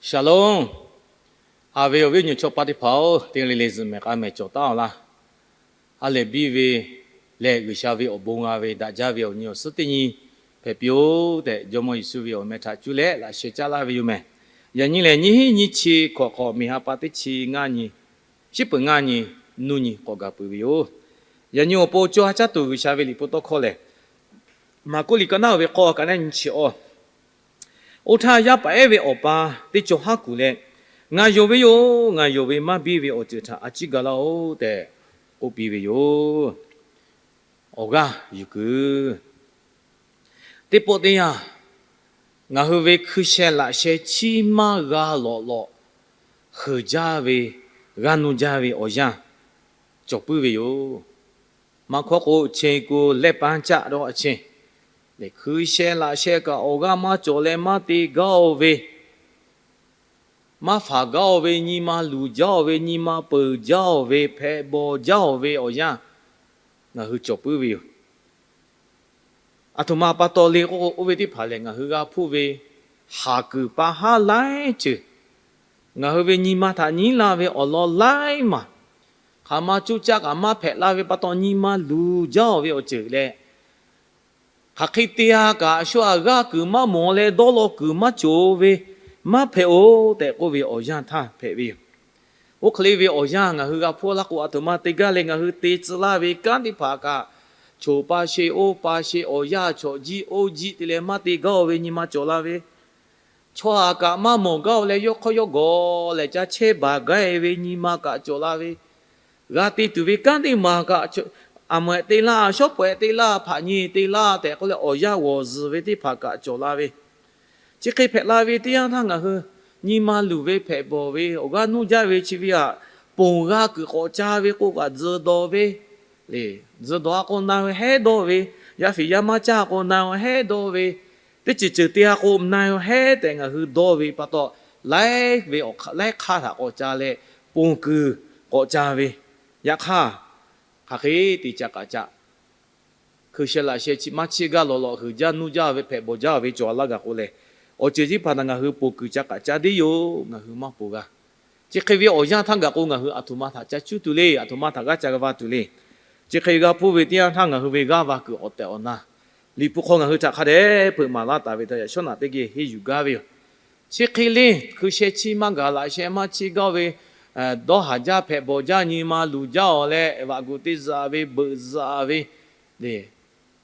Shalom. Haꞈ ve awˬ viˉ awˬ nyi chaw pa teˇ hpaˍ-oˬ, teˇ g'aˇ le le zuhꞈ mehˍ k'a mehˍ cawˬ taˉ-oˬ laˇ. Ha lehˬ biˇ ve lehˬ, G'uiˬsha ve awˬ bon g'a ve daꞈ jaˇ ve awˬ nyi awˬ suhˉ teˇ nyi hpehꞈ piˇ-oˆ tehꞈ, Jawˇmawˇ Yeˍsuˆ ve awˬ meh htaꞈ cuˇ leh laꞈ sheh caˉ laˇ ve yoˬ mehˍ. Yaꞈ nyi lehˬ, nyiˇ hinˉ nyiˇ chi hkawꞈ hk'awꞈ miˬ ha pa teˇ chi ngaˇ nyi, shiˉ peuˍ ngaˇ nyi, nuˇ nyi k'awꞈ gaˬ peuˬ ve yoˬ. Yaꞈ nyi awˬ pon co ha caˇ tuˬ G'uiˬsha ve liꞈ hpu tawˇ hkawˇ lehˬ, Maˍkuˆ liꞈ ka naˉ ve k'awˇ ka neˉ nyi chi awˬ, oˇ htaˇ yaˇ paˍ ehˉ ve awˬ pa teˇ cawˬ haˉ kuˬ leh, Ngaˬ yonˍ ve yoˬ. Ngaˬ yonˍ ve maˇ biˇ ve awˬ ceuˬ htaꞈ a ciˉ ga laˇ-oˆ tehꞈ k'oˆ piˇ ve yoˬ. Awˬ g'aˇ yuˬ kuiˬ. Teˇ pawˆ teˇ yanˇ, ngaˬ hui ve hkui sheh laꞈ sheh chiˇ maˇ g'a lawꞈ lawꞈ heuˬ jaˇ ve, g'aˇ nuˇ jaˇ ve awˬ yanˇ cawˬ puiˉ ve yoˬ. Maˇ hkawˇ k'o, เชงกู lehˇ paˉ caˆ dawˇ a che, hkui sheh laꞈ sheh kaꞈ awˬ g'aˇ maˇ cawˬ leh maˇ te gaˇ-oˬ ve, maˇ hpaˍ gaˇ-oˬ ve, nyi ma luˬ jaˇ-oˬ ve, nyi ma peuˬ jaˇ-oˬ ve, hpehꞈ bawˬ jaˇ-oˬ ve awˬ yanˇ ngaˬ hui cawˬ puiˉ ve yoˬ. Aˬ htoꞈ ma pa taw le k'oˆ k'o, oˇ ve teˇ hpaˍ lehˬ ngaˬ hui g'a hpuˇ ve haˍ kuiˬ pa haˉ laiˉ ceuˬ, ngaˬ hui ve nyi ma htaꞈ nyiˉ la ve awˬ lawn laiˉ maˬ, hk'aˬ ma cuˇ caˇ kaꞈ maˇ hpehꞈ la ve pa taw nyi ma luˬ jaˇ-oˬ ve awˬ ceuˬ leh, hk'aˬ hk'e te-a kaꞈ shu aꞈ g'aˇ kuiˬ maˇ mawˬ leh dawˇ law kuiˬ maˇ cawˬ ve, maˇ hpehꞈ-oˬ tehꞈ k'oˆ ve awˬ yanˇ htaˇ hpehꞈ ve yoˬ. Oˇ hk'e le ve awˬ yanˇ ngaˬ hui g'a hpuˇ laˇ k'o, aˬ htoꞈ ma te gaˇ leh ngaˬ hui te tcuh laˇ ve kanˉ teˇ hpaˍ kaꞈ, choˬ pa sheˍ, oˇ pa sheˍ, awˬ yanˇ chawꞈ jiˇ oˇ jiˇ te leh maˇ te gaˇ-oˬ ve nyi ma cawˬ la ve, chaw aꞈ kaꞈ maˇ mawˬ gaˇ-oˬ leh yawˇ hk'awˇ yawˇ gawˬ lehˬ ca chehˇ baˬ gaˇ-e ve nyi ma kaꞈ cawˬ la ve, g'a te tuˬ ve kanˉ teˇ maˬ kaꞈ, aˬ mawehꞈ te laˇ, shawˉ pawehꞈ te laˇ, hpaꞈ nyi te laˇ tehꞈ k'oˆ leh awˬ yanˇ g'awˬ zuhˬ ve teˇ hpaˍ kaꞈ cawˬ la ve, chi hk'e hpehꞈ la ve teˇ yanˇ htaˇ ngaˬ hui nyi ma luˬ ve, hpehꞈ bawˬ ve, awˬ g'aˇ nuˇ jaˇ ve chi ve aꞈ, ponˬ g'a kuiˬ k'awꞈ ca ve k'o kaꞈ tzuhˬ dawˬ ve, tzuhˬ dawˬ-a k'o na hui hehˉ dawˇ ve, yaˇ fiˍ yaˇ maˇ caˇ k'o na hui hehˉ dawˇ ve, teˇ ceuˬ ceuˬ te-a k'o na hui hehˉ tehꞈ ngaˬ hui dawˇ ve pa taw, laiˉ ve awˬ laiˉ hk'aˇ htaꞈ k'awꞈ ca leh ponˬ kuiˬ k'awꞈ ca ve, yaꞈ hk'aˇ hk'aˬ hk'e te ca k'aꞈ ca hkui sheh laꞈ sheh maˇ chiˇ gaˇ lawꞈ lawꞈ heuˬ jaˇ nuˇ jaˇ ve hpehꞈ bawˬ jaˇ ve cawˬ laˇ gaˬ k'o lehˬ, awˬ ceuˬ teˇ hpaˍ htaꞈ ngaˬ hui ponˬ kuiˬ ca k'aꞈ ca deˇ yoˬ. Ngaˬ hui maˇ ponˬ g'a. Chi hk'e ve awˬ yanˇ htaˇ gaˬ k'o ngaˬ hui aˬ htoꞈ ma htaꞈ ca cuˇ tuˬ le, aˬ htoꞈ ma htaꞈ g'aˇ ca g'a va tuˬ le. Chi hk'e g'a hpuˇ ve teˇ yanˇ htaˇ ngaˬ hui ve g'aˇ va kuiˬ awˬ tehˬ awˬ na, Liꞈ hpu hk'aw ngaˬ hui htaꞈ hk'a dehꞈ hpeuꞈ maˍ laˇ taˍ ve htaꞈ yaꞈ shawˉ naꞈ teˇ geh henˇ yuˬ gaˇ ve yoˬ. Chi hk'e le, hkui sheh chiˇ maˇ gaˬ laꞈ sheh maˇ chiˇ gaˇ ve, dawˇ haˍ jaˇ hpehꞈ bawˬ jaˇ nyi ma luˬ jaˇ-oˬ leh vaꞈ gu teˇ zaꞈ ve beuꞈ zaꞈ ve,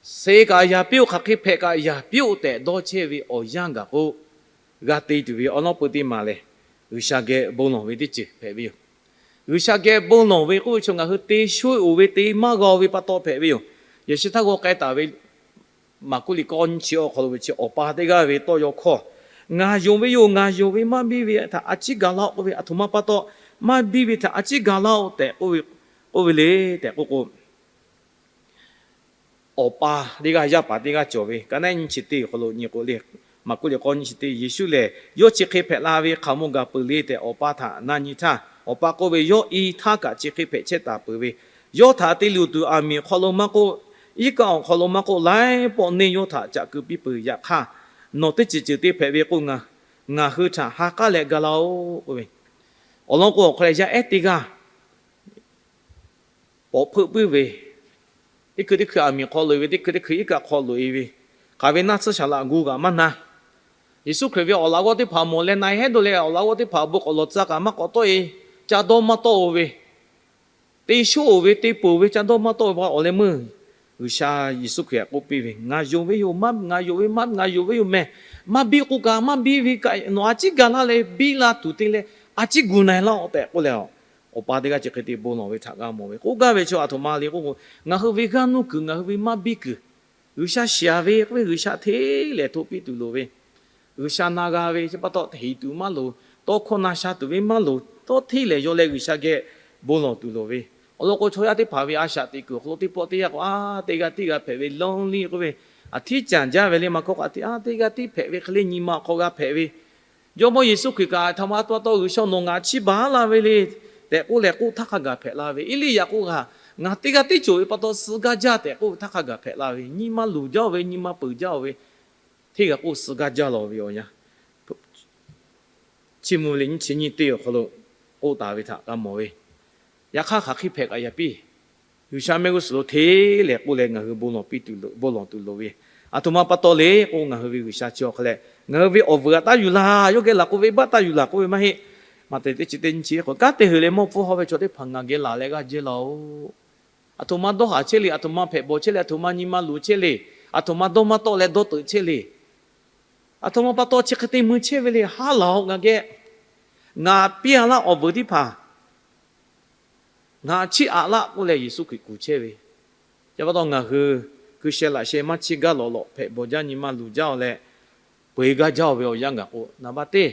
se kaꞈ yaˍ piˇ-oˆ, hk'aˬ hk'e hpehꞈ kaꞈ yaˍ piˇ-oˆ tehꞈ dawˇ chehˇ ve awˬ yanˇ gaˬ k'o, g'a te tuˬ ve awˉ lawˉ peu teˇ maˬ lehˬ, G'uiˬsha geh bon lawˬ ve teˇ ceuˬ hpehꞈ ve yoˬ. G'uiˬsha geh bon lawˬ ve k'oˆ ve chaw ngaˬ hui te sho-e oˬ ve te maˇ g'aw ve pa taw hpehꞈ ve yoˬ. Yaꞈ shi htaˇ g'aw k'ai taˍ ve Maˍkuˆ liꞈ k'awˇ nyiˇ chi awˬ hk'aw lo ve chi awˬ pa teˇ g'aˇ ve tawˇ yaw hkawˇ, Ngaˬ yonˍ ve yoˬ, ngaˬ yonˍ ve maˇ biˇ ve htaꞈ a ciˉ gaˬ laˇ-oˆ k'oˆ ve, aˬ htoꞈ ma pa taw maˇ biˇ ve htaꞈ a ciˉ gaˬ laˇ-oˆ tehꞈ k'oˆ ve le tehꞈ k'oˆ k'o, awˬ pa teˇ g'aˇ yaˇ paˍ teˇ g'aˇ cawˬ ve ka naˉ nyiˇ chi teˇ awˬ hk'aw lo nyi k'o le, Maˍkuˆ liꞈ k'awˇ nyiˇ chi teˇ Yeˍsuˆ lehˬ yawˇ chi hk'e hpehꞈ la ve hk'aˬ mvuh gaˬ peuˬ le tehꞈ awˬ pa htaꞈ na nyi htaˇ, awˬ pa k'oˆ ve, Yawˇ i htaˇ kaꞈ chi hk'e hpehꞈ chehˇ taˍ peuˬ ve, yawˇ htaꞈ te luˬ tuˬ aˬ miˍ awˬ hk'aw lo maˇ k'oˆ, iˉ kaˆ awˬ hk'aw lo maˇ k'oˆ, laiˉ pawˆ neˇ yawˇ htaꞈ caꞈ keu piˇ peuˬ. Yaꞈ hk'aˇ, nawˬ teˇ ceuˬ ceuˬ te hpehꞈ ve k'o, ngaˬ hui htaꞈ ha k'aˉ leh ga laˇ-oˆ k'oˆ ve, awˬ lawn k'o awˬ hk'aw leh yaˇ ehˉ teˇ g'aˇ pawꞈ hpeuˆ puiˉ ve, teˇ hkui teˇ hkui aˬ miˍ hk'aw loꞈ-e ve, teˇ hkui teˇ hkui iˉ kaˆ hk'aw loꞈ-e ve, hk'aˬ ve naˆ tsuhˇ shaˍ laꞈ gu kaꞈ maˇ na. Yeˍsuˆ Hkriꞈ ve awˬ laꞈ g'awˇ teˇ hpaˍ mawˬ leh na-e hehˉ dawˇ leh awˬ laꞈ g'awˇ teˇ hpaˍ bon k'awꞈ lawˬ tcuh kaꞈ maˇ k'awꞈ tawˆ-e, ca dawˇ maˇ tawˆ-o ve, te sho-oˬ ve te ponˬ ve ca dawˇ maˇ tawˆ-o ve awˬ leh meuˇ G'uiˬsha Yeˍsuˆ Hkriꞈ k'oˆ piˇ ve, Ngaˬ yonˍ ve yoˬ, maˇ ngaˬ yonˍ ve maˇ ngaˬ yonˍ ve yoˬ mehˬ. Maˇ biˇ k'o kaꞈ maˇ biˇ ve kaꞈ nawˬ a ciˉ ga laˇ leh biˇ la tuˬ te leh a ciˉ gu na-e laˇ-oˆ tehꞈ k'oˆ leh, awˬ pa teˇ g'aˇ chi hk'e te bon lawˬ ve htaꞈ g'a mawˬ ve k'oˆ gaˇ ve chaw aˬ htoꞈ ma le k'oˆ k'o, ngaˬ hui ve g'aˇ nuˇ kuiˬ, ngaˬ hui ve maˇ biˇ kuiˬ, G'uiˬsha shiˍ-a ve k'oˆ ve G'uiˬsha hteˇ lehˍ htoꞈ piˇ tuˬ loˍ ve, G'uiˬsha na g'a ve chi pa taw heˍ tuˬ maˇ loˍ, tawˇ hkawˇ na sha tuˬ ve maˇ loˍ, tawˇ hteˇ lehˍ yaw leh G'uiˬsha geh bon lawˬ tuˬ loˍ ve. Awˬ lawn k'o chaw yaˇ teˇ hpaˍ ve a shaꞈ teꞈ kuiˬ awˬ hk'aw lo teˇ pawˆ teˇ yanˇ k'o a, teˇ g'aˇ tiˉ g'a hpehꞈ ve lonely k'oˆ ve, a htiˉ caˬ jaˇ ve le maˇ hkawˇ k'o a, teˇ g'aˇ tiˉ hpehꞈ ve hk'e le nyi ma awˬ hk'aw g'a hpehꞈ ve, Jawˇmawˇ Yeˍsuˆ Hkriꞈ kaꞈ htaꞈ ma pa taw G'uiˬsha nawˬ ngaˬ chiˇ baˬ laˇ ve le tehꞈ k'oˆ leh k'oˆ htaˇ hk'a gaˬ hpehꞈ la ve. Eˇliˇyaꞈ k'oˆ kaꞈ, ngaˬ teˇ g'aˇ tiˉ cawˬ ve pa taw suh gaˇ jaˇ tehꞈ k'oˆ ve htaˇ hk'a gaˬ hpehꞈ la ve. Nyi ma luˬ jaˇ-oˬ ve, nyi ma peuˬ jaˇ-oˬ ve, hteˇ g'a k'oˆ suh gaˇ jaˇ lawˬ ve awˬ yanˇ Chiˇ mvuh ve liꞈ nyiˇ chi nyiˇ teˇ awˬ hk'aw lo k'oˆ taˍ ve htaꞈ g'a mawˬ ve, yaꞈ hk'aˇ hk'aˬ hk'e hpehꞈ kaꞈ yaꞈ piˇ, G'uiˬsha mehˆ g'uˇ suhˍ lo hteˇ lehˬ k'oˆ leh ngaˬ hui bon lawˬ piˇ tuˬ, bon lawˬ tuˬ loˍ ve, aˬ htoꞈ ma pa taw le k'o, ngaˬ hui ve G'uiˬsha chi awˬ hk'a leh ngaˬ hui ve awˬ vuiˬ htaꞈ taˇ yuˬ laˬ, yawˇ geh laˬ k'o ve baˆ taˇ yuˬ laˬ k'oˆ ve maˇ heˆ. Maꞈhtehˍ teˇ chi teˇ nyiˇ chi k'o, kanˉ te heuˬ leh mawˇ pfuhˇ hawˇ ve chaw teˇ hpaˍ ngaˬ geh laˬ leh g'aˇ jehˇ laˇ-oˬ. Aˬ htoꞈ ma dawˇ haˍ chehˇ le, aˬ htoꞈ ma hpehꞈ bawˬ chehˇ le, aˬ htoꞈ ma nyi ma luˬ chehˇ le, aˬ htoꞈ ma dawˇ maˇ tawˆ leh dawˇ teuꞈ chehˇ le, aˬ htoꞈ ma pa taw chi hk'e te mui chehˇ ve le, haˉ laˬ-oˬ ngaˬ geh. Ngaˬ piˇ-a laˇ awˬ vuiˬ teˇ hpaˍ ngaˬ chiˇ aꞈ laˇ k'oˆ leh Yeˍsuˆ Hkriꞈ kuˬ chehˇ ve. Chi pa taw ngaˬ hui hkui sheh laꞈ sheh maˇ chiˇ gaˇ lawꞈ lawꞈ hpehꞈ bawˬ jaˇ nyi ma luˬ jaˇ-oˬ leh, peu-eˬ gaˇ jaˇ-oˬ ve awˬ yanˇ gaˬ k'o, naˍ baˆ teˇ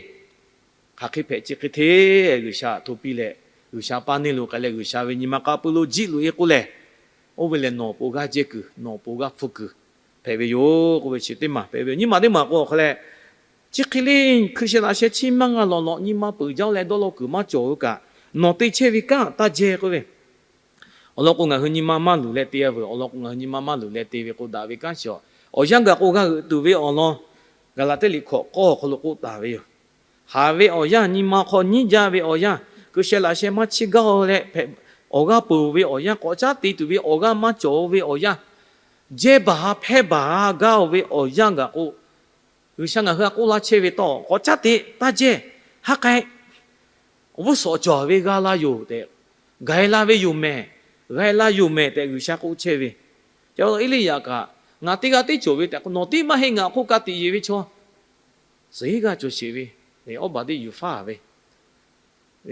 hk'aˬ hk'e hpehꞈ chi hk'e hteˇ G'uiˬsha hto piˇ leh, G'uiˬsha paˇ neˇ lo k'ai leh G'uiˬsha ve nyi ma k'a pui lo jiˆ loꞈ-e k'oˆ lehˬ, oˇ ve lehˬ nawˬ awˬ pon g'aˇ jehˇ kuiˬ, nawˬ awˬ pon g'aˇ hpfuh kuiˬ hpehꞈ ve yoˬ k'oˆ ve chi teˇ maˬ hpehꞈ ve yoˬ. Nyiˇ maˬ teˇ maˬ k'o awˬ hk'a leh, chi hk'e le hkui sheh laꞈ sheh chiˇ maˇ g'a lawꞈ lawꞈ nyi ma peuˬ jaˇ-oˬ leh dawˇ law kuiˬ maˇ cawˬ-oˬ kaꞈ, nawˬ te chehˇ ve kanˉ taˇ jehˇ k'oˆ ve awˬ lawn k'o, ngaˬ hui nyi ma maˇ luˬ leh te-a veuˬ. Awˬ lawn k'o, ngaˬ hui nyi ma maˇ luˬ leh te ve k'o, daꞈ ve kanˉ shiˍ-awˬ. Awˬ yanˇ gaˬ k'o, g'a g'euꞈ tuˬ ve awˬ lawn Gaˍlaˍtiˆ liꞈ hkawꞈ k'awˇ awˬ hk'aw lo k'oˆ taˍ ve yoˬ. Haˍ ve awˬ yanˇ, nyi ma hk'aw nyiˉ jaˇ ve awˬ yanˇ, hkui sheh laꞈ sheh maˇ chiˇ gaˇ-oˬ leh hpehꞈ, awˬ g'aˇ peuˬ ve awˬ yanˇ, k'awꞈ caˉ te tuˬ ve awˬ g'aˇ maˇ cawˬ ve awˬ yanˇ, jehˇ baˬ ha hpehˇ baˬ ha gaˇ-oˬ ve awˬ yanˇ gaˬ k'o, G'uiˬsha ngaˬ hui htaꞈ k'oˆ laˇ chehˇ ve tawˇ, k'awꞈ caˉ te, taˇ jehˇ, haˉ k'ai, awˬ g'uˇ suhˍ cawˬ ve g'a la yoˬ tehꞈ, gaiˬ la ve yoˬ mehˍ, gaiˬ la yoˬ mehˍ tehꞈ G'uiˬsha k'oˆ chehˇ ve. Chi pa taw Eˇliˇyaꞈ kaꞈ, ngaˬ teˇ g'aˇ tiˉ cawˬ ve tehꞈ k'o, nawˬ tiˉ maˇ heˆ, ngaˬ awˬ hk'oˆ ka tiꞈ yeˬ ve chaw suhˍ heˉ g'aˇ cawˬ sheˍ ve, awˇ baˬ teˇ yuˬ faˉ ve,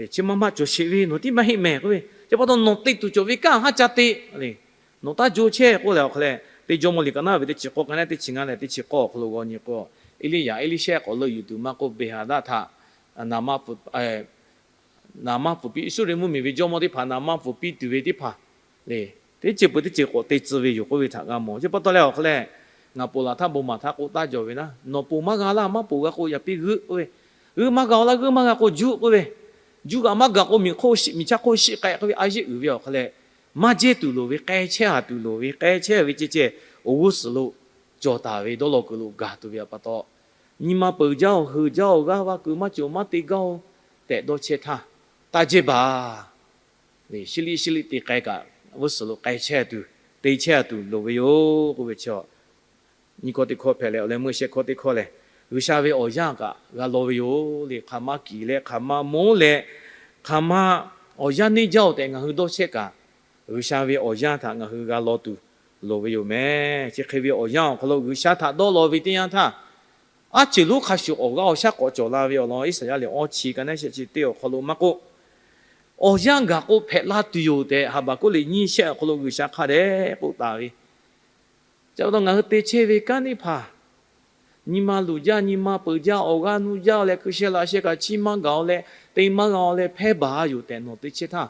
chi maˇ maˇ cawˬ sheˍ ve, nawˬ tiˉ maˇ heˆ mehˍ k'oˆ ve. Chi pa taw nawˬ te tuˬ cawˬ ve kanˉ haˉ ca te le. Nawˬ taˇ jo chehˇ k'oˆ leh awˬ hk'a leh, teˇ Jawˇmawˇ liꞈ ka naˉ ve teˇ chi k'awˇ, ka naˉ teˇ chi ngaˇ leh teˇ chi k'awˇ awˬ hk'aw lo g'aw nyi k'o, Eˇliˇyaꞈ Eˇliˇshehˇ k'awꞈ leuˆ yuˬ tuˬ maˇ k'oˆ, Beˍhaˍdaˆ htaꞈ Naˍmanˍ pfuhˍ piˇ, Iˉsuˍreˍlaˆ mvuhˇmiˬ ve jawˇmawˇ teˇ hpaˍ Naˍmanˍ pfuhˍ piˇ tuˬ ve teˇ hpaˍ le, teˇ ceuˬ peuˬ teˇ ceuˬ k'awꞈ te tcuh ve yoˬ k'oˆ ve htaꞈ g'a mawˬ. Chi pa taw leh awˬ hk'a leh, ngaˬ ponˬ laˬ htaˇ bon maˬ htaˇ k'oˆ taˇ jawˬ ve naˉ, nawˬ ponˬ maˇ g'a laˇ, maˇ ponˬ g'a k'o yaꞈ piˇ g'euˆ k'oˆ ve, g'euˆ maˇ g'a-oˬ laˇ, g'euˆ maˇ g'a k'o juˆ k'oˆ ve, juˆ kaꞈ maˇ gaˬ k'o miˬ hk'oˆ shiˆ, miˬ chaˇ hk'oˆ shiˆ k'ai k'oˆ ve, a yeˆ uiˍ ve awˬ hk'a leh, maˇ jehˇ tuˬ loˍ ve, k'ai chehˇ-a tuˬ loˍ ve, k'ai chehˇ ve ceh ceh, awˬ g'uˇ suhˍ lo cawˬ taˍ ve dawˇ law kuiˬ lo gaˬ tuˬ ve pa taw, nyi ma peuˬ jaˇ-oˬ, heuˬ jaˇ-oˬ, g'aˇ va kuiˬ maˇ cawˬ maˇ te gaˇ-oˬ tehꞈ dawˇ chehˇ htaˇ, taˇ jehˇ baˬ. Shiˉ liˇ shiˉ liˇ te k'ai kaꞈ, g'uˇ suhˍ lo k'ai chehˇ tuˬ, te chehˇ tuˬ loˍ ve yoˬ k'oˆ ve chi, nyiˇ hkawˇ teˇ hkawˇ hpehꞈ leh, awˬ leh meuˇ shehˆ hkawˇ teˇ hkawˇ lehˬ, G'uiˬsha ve awˬ yanˇ kaꞈ g'a law ve yoˬ le. Hk'aˬ ma kiˬ leh hk'aˬ ma mawˉ leh, hk'aˬ ma awˬ yanˇ neˇ jaˇ-oˬ tehꞈ ngaˬ hui dawˇ chehˇ kaꞈ, G'uiˬsha ve awˬ yanˇ htaꞈ ngaˬ hui g'a law tuˬ loˍ ve yoˬ mehˍ. Chi hk'e ve awˬ yanˇ awˬ hk'aw lo G'uiˬsha htaꞈ dawˇ law ve teˇ yanˇ htaˇ, aˉ ceuˬ lonˉ hk'a shuˍ awˬ g'aˇ awˬ shaˉ k'awꞈ cawˬ la ve awˬ lawn Iˉsaˍyaˆ liꞈ awˇ chi ka naˉ shehˆ chi teˇ awˬ hk'aw lo maˇ k'oˆ, awˬ yanˇ gaˬ k'o hpehꞈ la tuˬ yoˬ tehꞈ, Haˍbaˍkuˆ liꞈ nyiˇ shehˆ awˬ hk'aw lo G'uiˬsha hk'a dehꞈ k'oˆ taˍ ve. Chi pa taw ngaˬ hui te chehˇ ve kanˉ teˇ hpaˍ, nyi ma luˬ jaˇ, nyi ma peuˬ jaˇ, awˬ g'aˇ nuˇ jaˇ-oˬ leh, hkui sheh laꞈ sheh kaꞈ chiˇ maˇ gaˬ-oˬ leh, te maˇ g'a-oˬ leh, hpehˇ baˬ-a yoˬ tehꞈ nawˬ te chehˇ htaˇ,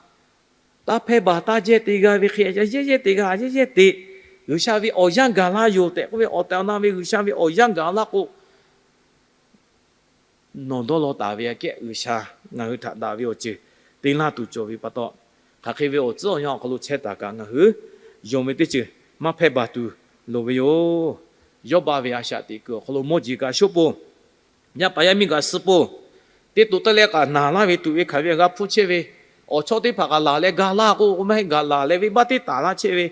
taˇ hpehˇ baˬ, taˇ jehˇ, te g'a ve hk'e a yehˇ yehˇ te g'a, a yehˇ yehˇ te. G'uiˬsha ve awˬ yanˇ gaˬ la yoˬ tehꞈ k'oˆ ve awˬ tehˬ awˬ na ve G'uiˬsha ve awˬ yanˇ gaˬ laˇ k'o, nawˬ dawˇ law taˍ ve aꞈ kehˉ G'uiˬsha ngaˬ hui htaꞈ daꞈ ve awˬ ceuˬ te laˇ tuˬ cawˬ ve pa taw, hk'aˬ hk'e ve awˬ tcuhˉ awˬ yanˇ awˬ hk'aw lo chehˇ taˍ kaꞈ ngaˬ hui yonˍ ve teˇ ceuˬ maˇ hpehˇ baˬ tuˬ loˍ ve yoˬ. Yawˇbaˆ ve a shaꞈ teꞈ kuiˬ awˬ hk'aw lo mawˇ jeˬ kaꞈ shoˉ po, yaˇ paˍ yaˇ miˇ kaꞈ suh po, teˇ to taˇ leh kaꞈ naˬ laˇ ve tuꞈ ve hkanˍ ve g'a hpuˇ chehˇ ve, awˬ chawˇ teˇ hpaˍ kaꞈ laˬ leh ga laˇ k'o, k'o maˇ heˆ, gaˬ laˬ leh venˇbaˆ teˇ taˍ laˇ chehˇ ve,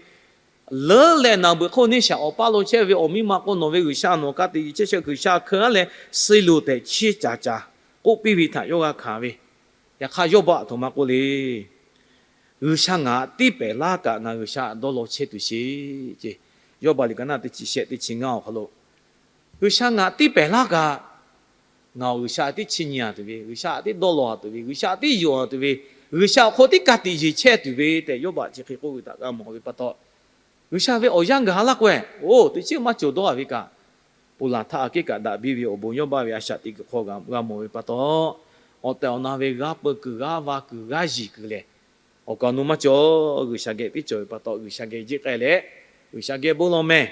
leuˉ leh naˬ beuꞈ hk'oˆ neˇ shaꞈ awˬ paˇ lo chehˇ ve awˬ miˇ ma k'o, nawˬ ve G'uiˬsha nawˬ ka tiꞈ yeˬ chehˇ shehˍ G'uiˬsha hkeu-a leh suh loˬ tehꞈ chiˇ caˍ caˍ k'oˆ piˇ ve htaꞈ yawˇ g'a hkanˍ ve. Yaꞈ hk'aˇ Yawˇbaˆ a htoꞈ ma k'oˆ le. G'uiˬsha ngaˬ tiˉ pehˍ laˇ kaꞈ ngaˬ G'uiˬsha dawˇ law chehˇ tuˬ sheˍ ceˇ. Yawˇbaˆ liꞈ ka naˉ teˇ chi shehˆ teˇ chi ngaˇ awˬ hk'aw lo, G'uiˬsha ngaˬ tiˉ pehˍ laˇ kaꞈ, ngaˬ awˬ G'uiˬsha tiˉ chiˇ nyi-a tuˬ ve, G'uiˬsha tiˉ dawˇ law-a tuˬ ve, G'uiˬsha tiˉ yonˍ-a tuˬ ve, G'uiˬsha awˬ hk'oˆ tiˉ ka tiꞈ yeˬ chehˇ tuˬ ve tehꞈ Yawˇbaˆ chi hk'e k'oˆ ve htaꞈ g'a mawˬ ve pa taw, G'uiˬsha ve awˬ yanˇ gaˬ laˇ k'o-e, oˇ teꞈ chiˉ maˇ cawˬ dawˇ-a ve kaꞈ, ponˬ laˬ htaˇ aꞈ kehˉ kaꞈ daꞈ biˇ ve awˬ bon Yawˇbaˆ ve a shaꞈ teꞈ kuiˬ hk'aw g'a mawˬ ve pa taw, awˬ tehˬ awˬ na ve g'aˇ peu kuiˬ, g'aˇ va kuiˬ, g'aˇ yiˬ kuiˬ lehˬ, awˬ kaˍ awˬ nu maˇ cawˬ. G'uiˬsha geh tiˉ cawˬ ve pa taw, G'uiˬsha geh jiˆ k'ai leh, G'uiˬsha geh bon lawˬ mehˍ.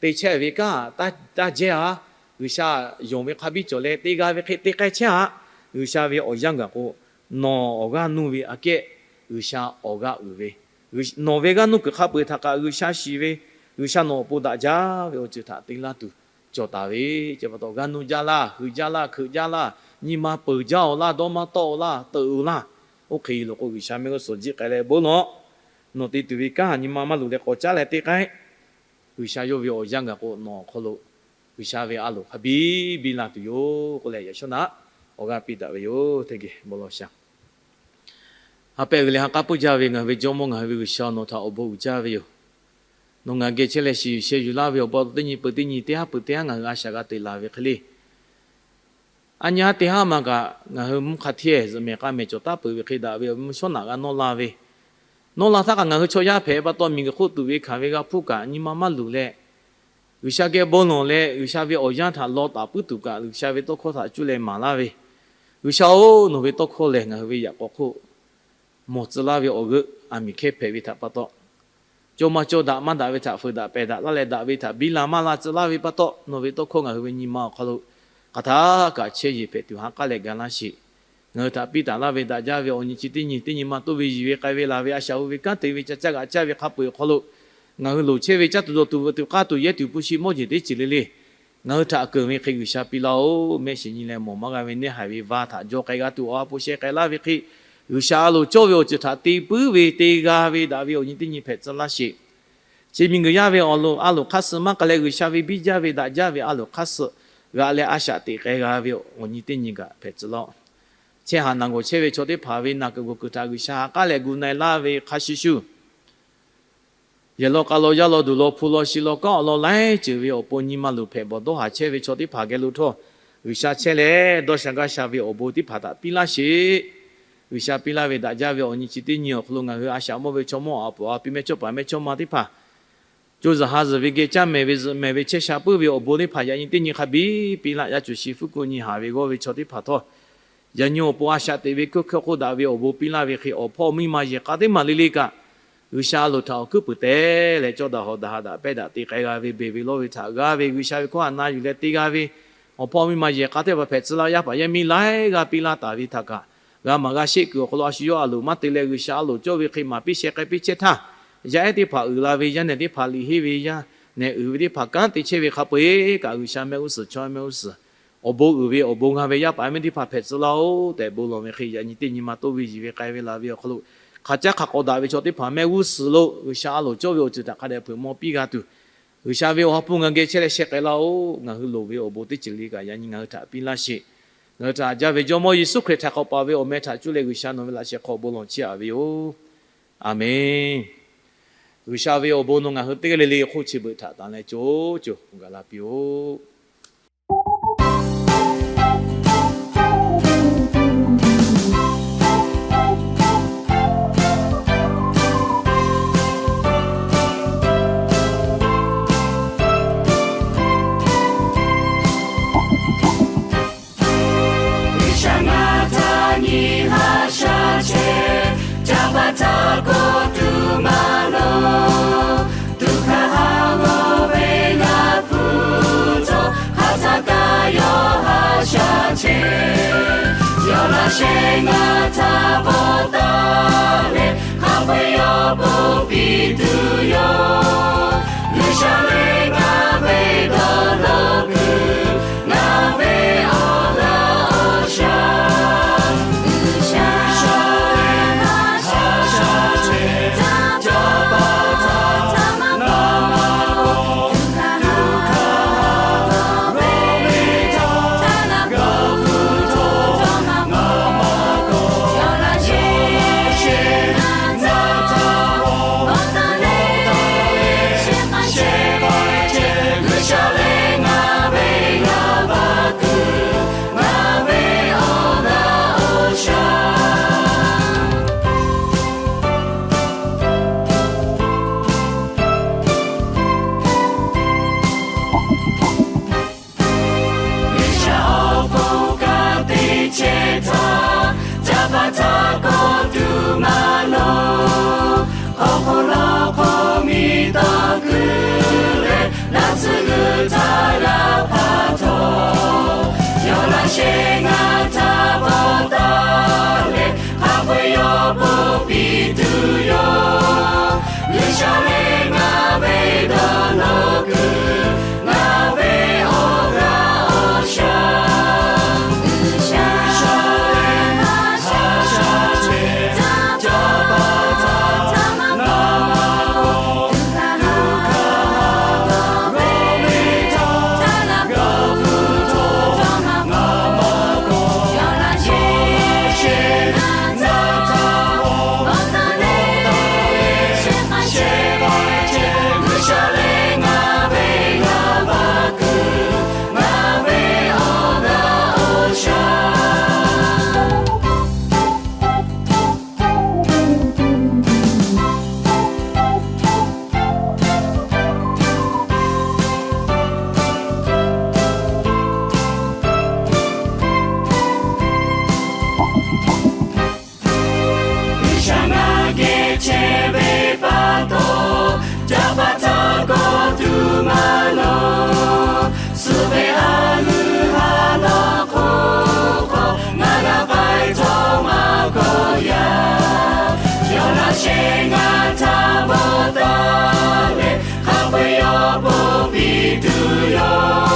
Te chehˇ ve kanˉ taˇ jehˇ-a. G'uiˬsha yonˍ ve hk'a biˇ cawˬ leh te g'a ve hk'e te k'ai chehˇ-a. G'uiˬsha ve awˬ yanˇ gaˬ k'o, nawˬ awˬ g'aˇ nuˇ ve aꞈ kehˉ G'uiˬsha awˬ g'aˇ uiˍ ve, nawˬ ve g'aˇ nuˇ kuiˬ hk'a peu-eˬ htaꞈ kaꞈ G'uiˬsha shiˍ ve, G'uiˬsha nawˬ awˬ pon daꞈ jaˇ ve awˬ ceuˬ htaꞈ te laˇ tuˬ cawˬ taˍ ve. Chi pa taw g'aˇ nuˇ jaˇ laˇ, heuˬ jaˇ laˇ, hkeuꞈ jaˇ laˇ, Nyi ma peuˬ jaˇ-oˬ laˇ, dawˇ maˇ tawˆ-oˬ laˇ, teuꞈ-oˬ laˇ. Oˇ hk'e loꞈ k'o, G'uiˬsha mehˆ g'uˇ suhˍ jiˆ k'ai leh bon lawˬ. Nawˬ te tuˬ ve kanˉ htaꞈ nyi ma maˇ luˬ leh k'awꞈ caˉ leh te k'ai. G'uiˬsha yawˇ ve awˬ yanˇ gaˬ k'o, nawˬ awˬ hk'aw lo G'uiˬsha ve a loˍ hk'a biˇ biˇ la tuˬ yoˬ k'oˆ leh, yaꞈ shawˉ naꞈ awˬ g'aˇ piˇ daꞈ ve yoˬ. Teˇ geh bon lawˬ shaˍ. Ha pehꞈ uiˍ leh ha k'aˉ puiˉ jaˇ ve ngaˬ hui ve Jawˇmawˇ, ngaˬ hui ve G'uiˬsha, nawˬ htaꞈ awˬ bon uiˍ jaˇ ve yoˬ. Nawˬ ngaˬ geh chehˇ leh shiˍ yuˬ sheh yuˬ laˇ ve awˬ bon teˇ nyi peuˬ teˇ nyi, teˇ haˉ peuˬ teˇ haˉ ngaˬ hui a shaꞈ g'a te laˬ ve hk'e le, a nyi haˉ teˇ haˉ ma kaꞈ ngaˬ hui mvuhˇ hk'a hteˇ zuhꞈ mehˍ k'a mehˍ cawˬ taˉ peuˬ ve hk'e, daꞈ ve awˬ mvuhˇ shawˉ naꞈ g'a nawˇ la ve, nawˇ la htaˇ kaꞈ ngaˬ hui chaw yaˇ hpehꞈ pa taw, miˬguiˬ hk'oˆ tuꞈ ve hkanˍ ve g'a hpuˇ kaꞈ nyi ma maˇ luˬ leh, G'uiˬsha geh bon lawˬ leh G'uiˬsha ve awˬ yanˇ htaꞈ law taˍ puiˉ tuˬ kaꞈ, G'uiˬsha ve tawˇ hkawˇ htaꞈ cuˇ leh maˍ laˇ ve, G'uiˬsha-oˬ, nawˬ ve tawˇ hkawˇ lehˬ ngaˬ hui ve yaꞈ k'aw hk'oˆ mawˬ tcuh laˇ ve awˬ g'euˆ aˬ miˍ hkehˇ hpehꞈ ve htaꞈ pa taw, cawˇ maˇ cawˇ daꞈ maˇ daꞈ ve htaꞈ fuiˍ daꞈ pehˬ daꞈ laˇ leh, daꞈ ve htaꞈ biˇ la maˇ la tcuh laˇ ve pa taw, nawˬ ve tawˇ hkawˇ ngaˬ hui ve nyi ma awˬ hk'aw lo hk'aˬ htaˇ kaꞈ chehˇ yeˬ hpehꞈ tuˬ ha k'aˉ leh ga laˇ sheˍ. Ngaˬ hui htaꞈ piˇ taˍ laˇ ve daꞈ jaˇ ve awˬ nyi chi teˇ nyi, teˇ nyi ma toˇ ve yiˬ ve k'ai ve laˬ ve a shaꞈ hu ve kanˉ te ve ca caˇ g'aꞈ caˇ ve hk'a peu-eˬ awˬ hk'aw lo, ngaˬ hui loˍ chehˇ ve caˇ tuˬ dawˬ tuˬ veuꞈ tuˬ k'aˇ tuˬ yehˇ tuˬ hpu shi mawˇ jeˬ teˇ ceuˬ le le ngaˬ hui htaꞈ keunˍ ve hk'e G'uiˬsha piˇ laˇ-oˬ. Mehˆ shiˍ nyi leh mawˬ maˇ g'a ve neˇ haiˬ ve va htaꞈ jaw k'ai g'a tuˬ awˬ ha hpu sheh k'ai laˇ ve hk'e, G'uiˬsha a loˍ cawˇ ve awˬ ceuˬ htaꞈ te puiˉ ve te g'a ve daꞈ ve awˬ nyi teˇ nyi hpehꞈ tcuh laˇ sheˍ. Chi miˬguiˬ yaˇ ve awˬ lo a loˍ hk'aˇ suh maˇ k'ai leh, G'uiˬsha ve biˇ jaˇ ve daꞈ jaˇ ve a loˍ hk'aˇ suh g'aꞈ leh a shaꞈ teꞈ k'ai g'a ve awˬ nyi teˇ nyi kaꞈ hpehꞈ tcuh laˇ-oˬ. Chehˇ haˍ naˬ gawˬ chehˇ ve chaw teˇ hpaˍ ve naˬ kuiˬ g'uˬ kuiˬ htaꞈ G'uiˬsha ha k'aˉ leh gu na-e laˇ ve hk'a shuˍ shuˍ, yehˬ law k'a law yaˇ law duˬ law hpu law shi law kanˉ awˬ lawn laiˉ ceuˬ ve awˬ pon nyi ma luˬ hpehꞈ bawˬ dawˇ haˍ chehˇ ve chaw teˇ hpaˍ geh lo htawˇ, G'uiˬsha chehˇ leh dawˇ sha gaˇ sha ve awˬ bon teˇ hpaˍ htaꞈ piˇ laˇ sheˍ. G'uiˬsha piˇ laˇ ve daꞈ jaˇ ve awˬ nyi chi teˇ nyi awˬ hk'aw lo ngaˬ hui a shaꞈ mawˇ ve chaw mawˇ a puˍ a piˇ mehˇ chawˇ paˍ mehˇ chawˇ ma teˇ hpaˍ, co zuhˬ ha zuhˬ ve geh caˇ mehˍ ve zuhꞈ mehˍ ve chehˇ sha puiˉ ve awˬ bon teˇ hpaˍ yaꞈ nyi teˇ nyi hk'a biˇ piˇ laˇ. Yaˇ cuˬ shi fuˉ kuˆ nyi haˍ ve g'awˇ ve chaw teˇ hpaˍ htawˇ, yaꞈ nyi awˬ pon a shaꞈ teꞈ ve hkuiˇ hkawˇ hk'oˆ daꞈ ve awˬ bon piˇ laˇ ve hk'e, awˬ hpawˇ miˇ ma yehˬ k'a teˇ maˬ le le kaꞈ, G'uiˬsha a loˍ htaꞈ awˬ hkuiˉ puiˍ te leh cawˇ daꞈ hawˍ daꞈ ha daꞈ pehˇ daꞈ te k'ai g'a ve, beˬ ve lawˇ ve htaꞈ g'a ve, G'uiˬsha ve hkawˇ htaꞈ na yuˬ leh te g'a ve, awˬ hpawˇ miˇ ma yehˬ k'a teˇ hpaˍ hpehꞈ tcuh laˇ. Yaˇ paˍ yaˇ miˇ laiˉ g'aˇ piˇ laˇ taˍ ve htaꞈ kaꞈ, g'a maˍ g'a sheˆ kuiˬ awˬ hk'aw lo a shu yawˇ a loˍ maˇ te leh, G'uiˬsha a loˍ cawˇ ve hk'e maˍ piˇ sheh k'ai piˇ chehˇ htaˇ, yaˇ ehˉ teˇ hpaˍ uiˍ la ve, yaˇ nehˬ teˇ hpaˍ liꞈ henˇ ve, yaˇ nehˬ uiˍ ve teˇ hpaˍ kanˉ te chehˇ ve hk'a peu-eˬ kaꞈ, G'uiˬsha mehˆ g'uˇ suhˍ chaw mehˆ g'uˇ suhˍ awˬ bon uiˍ ve awˬ bon g'a ve yaˇ paˍ yaˇ miˇ teˇ hpaˍ hpehꞈ tcuh laˇ-oˬ tehꞈ bon lawˬ ve hk'e, yaꞈ nyi teˇ nyi ma toˇ ve yiˬ ve k'ai ve laˬ ve awˬ hk'aw lo, hk'a caˉ hk'a k'awꞈ daꞈ ve chaw teˇ hpaˍ mehˆ g'uˇ suhˍ lo G'uiˬsha a loˍ cawˇ ve awˬ ceuˬ htaꞈ hk'a dehꞈ hpeuꞈ maw piˇ g'a tuˬ, G'uiˬsha ve awˬ ha hpu ngaˬ geh chehˇ leh sheh k'ai laˇ-oˬ. Ngaˬ hui loˍ ve awˬ bon teˇ ceuˬ le kaꞈ yaꞈ nyi ngaˬ hui htaꞈ piˇ laˇ sheˍ. Ngaˬ hui htaꞈ haꞈ jaˇ ve Jawˇmawˇ Yeˍsuˆ Hkriꞈ htaꞈ k'awꞈ paˍ ve awˬ meh htaꞈ cuˇ leh G'uiˬsha nawˬ ve laꞈ sheh hk'aw bon lawˬ chiˇ aꞈ ve yoˬ. Aˬmenˍ. G'uiˬsha ve awˬ bon nawˬ ngaˬ hui teˇ g'aˇ le le hk'oˆ chi beuꞈ htaꞈ tanˍ leh co co gaˬ la piˇ-oˆ. G'uiˬsha ngaˬ htaꞈ nyi haꞈ shaˉ chehˇ, ca pa htaˇ kawˆ tuˬ maˇ loˍ. Tuꞈ hkanˍ haˉ g'awˇ ve ngaˬ hpu htawˇ, hk'aˬ htaˇ kaꞈ yawˇ haꞈ shaˉ chehˇ. Yawˇ laꞈ sheh ngaˬ htaꞈ bawˆ taˍ leh, hk'a peu-eˬ yawˇ ponˬ piˇ tuˬ yoˬ. G'uiˬsha lehˬ ngaˬ ve dawˇ law kuiˬ, ngaˬ ve awˬ laꞈ awˬ shaˉ. G'uiˬsha lehˬ ngaˬ shaˉ chehˇ, ca pa htaˇ kaꞈ maˇ kawˆ. piˇ tuˬ yoˬ.